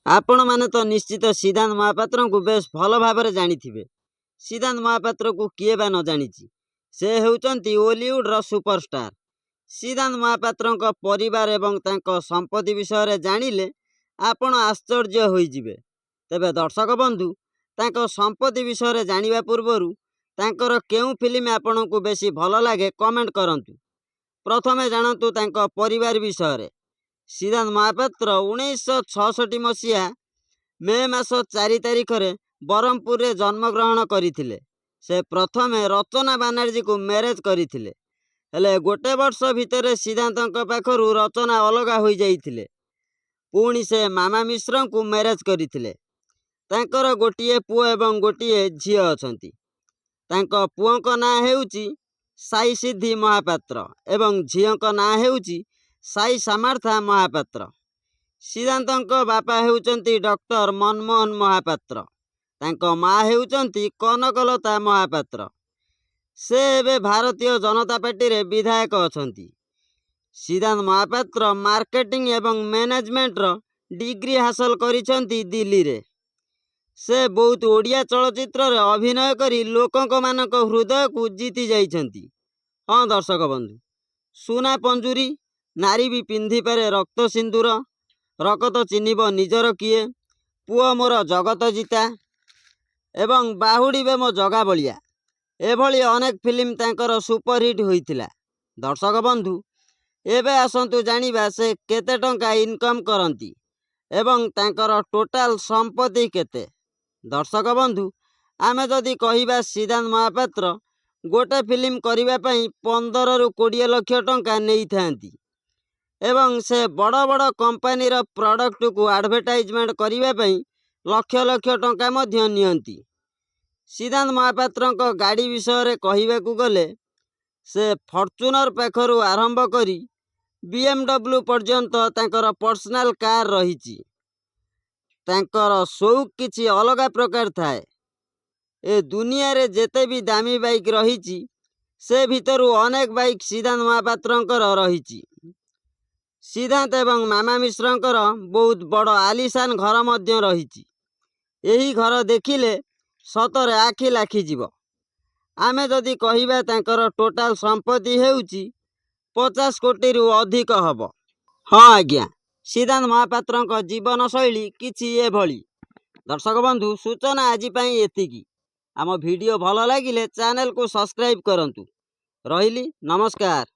ଆପଣମାନେ ତ ନିଶ୍ଚିତ ସିଦ୍ଧାନ୍ତ ମହାପାତ୍ରଙ୍କୁ ବେଶ ଭଲ ଭାବରେ ଜାଣିଥିବେ। ସିଦ୍ଧାନ୍ତ ମହାପାତ୍ରକୁ କିଏ ବା ନ ଜାଣିଛି? ସେ ହେଉଛନ୍ତି ଓଲିଉଡ଼ର ସୁପରଷ୍ଟାର। ସିଦ୍ଧାନ୍ତ ମହାପାତ୍ରଙ୍କ ପରିବାର ଏବଂ ତାଙ୍କ ସମ୍ପତ୍ତି ବିଷୟରେ ଜାଣିଲେ ଆପଣ ଆଶ୍ଚର୍ଯ୍ୟ ହୋଇଯିବେ। ତେବେ ଦର୍ଶକ ବନ୍ଧୁ, ତାଙ୍କ ସମ୍ପତ୍ତି ବିଷୟରେ ଜାଣିବା ପୂର୍ବରୁ ତାଙ୍କର କେଉଁ ଫିଲ୍ମ ଆପଣଙ୍କୁ ବେଶୀ ଭଲ ଲାଗେ, କମେଣ୍ଟ କରନ୍ତୁ। ପ୍ରଥମେ ଜାଣନ୍ତୁ ତାଙ୍କ ପରିବାର ବିଷୟରେ। ସିଦ୍ଧାନ୍ତ ମହାପାତ୍ର 1966 ମସିହା ମେ ମାସ 4 ତାରିଖରେ ବ୍ରହ୍ମପୁରରେ ଜନ୍ମଗ୍ରହଣ କରିଥିଲେ। ସେ ପ୍ରଥମେ ରଚନା ବାନାର୍ଜୀକୁ ମ୍ୟାରେଜ୍ କରିଥିଲେ। ହେଲେ ଗୋଟେ ବର୍ଷ ଭିତରେ ସିଦ୍ଧାନ୍ତଙ୍କ ପାଖରୁ ରଚନା ଅଲଗା ହୋଇଯାଇଥିଲେ। ପୁଣି ସେ ମାମା ମିଶ୍ରଙ୍କୁ ମ୍ୟାରେଜ୍ କରିଥିଲେ। ତାଙ୍କର ଗୋଟିଏ ପୁଅ ଏବଂ ଗୋଟିଏ ଝିଅ ଅଛନ୍ତି। ତାଙ୍କ ପୁଅଙ୍କ ନାଁ ହେଉଛି ସାଇ ସିଦ୍ଧି ମହାପାତ୍ର ଏବଂ ଝିଅଙ୍କ ନାଁ ହେଉଛି ସାଇ ସାମାର୍ଥା ମହାପାତ୍ର। ସିଦ୍ଧାନ୍ତଙ୍କ ବାପା ହେଉଛନ୍ତି ଡକ୍ଟର ମନମୋହନ ମହାପାତ୍ର। ତାଙ୍କ ମା ହେଉଛନ୍ତି କନକଲତା ମହାପାତ୍ର। ସେ ଏବେ ଭାରତୀୟ ଜନତା ପାର୍ଟିରେ ବିଧାୟକ ଅଛନ୍ତି। ସିଦ୍ଧାନ୍ତ ମହାପାତ୍ର ମାର୍କେଟିଂ ଏବଂ ମ୍ୟାନେଜମେଣ୍ଟର ଡିଗ୍ରୀ ହାସଲ କରିଛନ୍ତି ଦିଲ୍ଲୀରେ। ସେ ବହୁତ ଓଡ଼ିଆ ଚଳଚ୍ଚିତ୍ରରେ ଅଭିନୟ କରି ଲୋକଙ୍କ ମାନଙ୍କ ହୃଦୟକୁ ଜିତି ଯାଇଛନ୍ତି। ହଁ ଦର୍ଶକ ବନ୍ଧୁ, ସୁନା ପଞ୍ଜୁରୀ, ନାରୀ ବି ପିନ୍ଧିପାରେ ରକ୍ତ ସିନ୍ଦୁର, ରକତ ଚିହ୍ନିବ ନିଜର କିଏ, ପୁଅ ମୋର ଜଗତ ଜିତା ଏବଂ ବାହୁଡ଼ିବେ ମୋ ଜଗା ବଳିଆ, ଏଭଳି ଅନେକ ଫିଲ୍ମ ତାଙ୍କର ସୁପରହିଟ୍ ହୋଇଥିଲା। ଦର୍ଶକ ବନ୍ଧୁ, ଏବେ ଆସନ୍ତୁ ଜାଣିବା ସେ କେତେ ଟଙ୍କା ଇନକମ୍ କରନ୍ତି ଏବଂ ତାଙ୍କର ଟୋଟାଲ ସମ୍ପତ୍ତି କେତେ। ଦର୍ଶକ ବନ୍ଧୁ, ଆମେ ଯଦି କହିବା, ସିଦ୍ଧାନ୍ତ ମହାପାତ୍ର ଗୋଟେ ଫିଲ୍ମ କରିବା ପାଇଁ 15ରୁ 20 ଲକ୍ଷ ଟଙ୍କା ନେଇଥାନ୍ତି ଏବଂ ସେ ବଡ଼ ବଡ଼ କମ୍ପାନୀର ପ୍ରଡ଼କ୍ଟକୁ ଆଡ଼ଭର୍ଟାଇଜମେଣ୍ଟ କରିବା ପାଇଁ ଲକ୍ଷ ଲକ୍ଷ ଟଙ୍କା ମଧ୍ୟ ନିଅନ୍ତି। ସିଦ୍ଧାନ୍ତ ମହାପାତ୍ରଙ୍କ ଗାଡ଼ି ବିଷୟରେ କହିବାକୁ ଗଲେ, ସେ ଫର୍ଚୁନର ପାଖରୁ ଆରମ୍ଭ କରି ବିଏମ୍ଡବ୍ଲ୍ୟୁ ପର୍ଯ୍ୟନ୍ତ ତାଙ୍କର ପର୍ସନାଲ କାର୍ ରହିଛି। ତାଙ୍କର ସଉକ କିଛି ଅଲଗା ପ୍ରକାର ଥାଏ। ଏ ଦୁନିଆରେ ଯେତେ ବି ଦାମୀ ବାଇକ୍ ରହିଛି, ସେ ଭିତରୁ ଅନେକ ବାଇକ୍ ସିଦ୍ଧାନ୍ତ ମହାପାତ୍ରଙ୍କର ରହିଛି। ସିଦ୍ଧାନ୍ତ ଏବଂ ମାମା ମିଶ୍ରଙ୍କର ବହୁତ ବଡ଼ ଆଲିସାନ ଘର ମଧ୍ୟ ରହିଛି। ଏହି ଘର ଦେଖିଲେ ସତରେ ଆଖି ଲାଖିଯିବ। ଆମେ ଯଦି କହିବା, ତାଙ୍କର ଟୋଟାଲ ସମ୍ପତ୍ତି ହେଉଛି 50 କୋଟିରୁ ଅଧିକ ହେବ। ହଁ ଆଜ୍ଞା, ସିଦ୍ଧାନ୍ତ ମହାପାତ୍ରଙ୍କ ଜୀବନଶୈଳୀ କିଛି ଏଭଳି। ଦର୍ଶକ ବନ୍ଧୁ, ସୂଚନା ଆଜି ପାଇଁ ଏତିକି। ଆମ ଭିଡ଼ିଓ ଭଲ ଲାଗିଲେ ଚ୍ୟାନେଲକୁ ସବସ୍କ୍ରାଇବ୍ କରନ୍ତୁ। ରହିଲି, ନମସ୍କାର।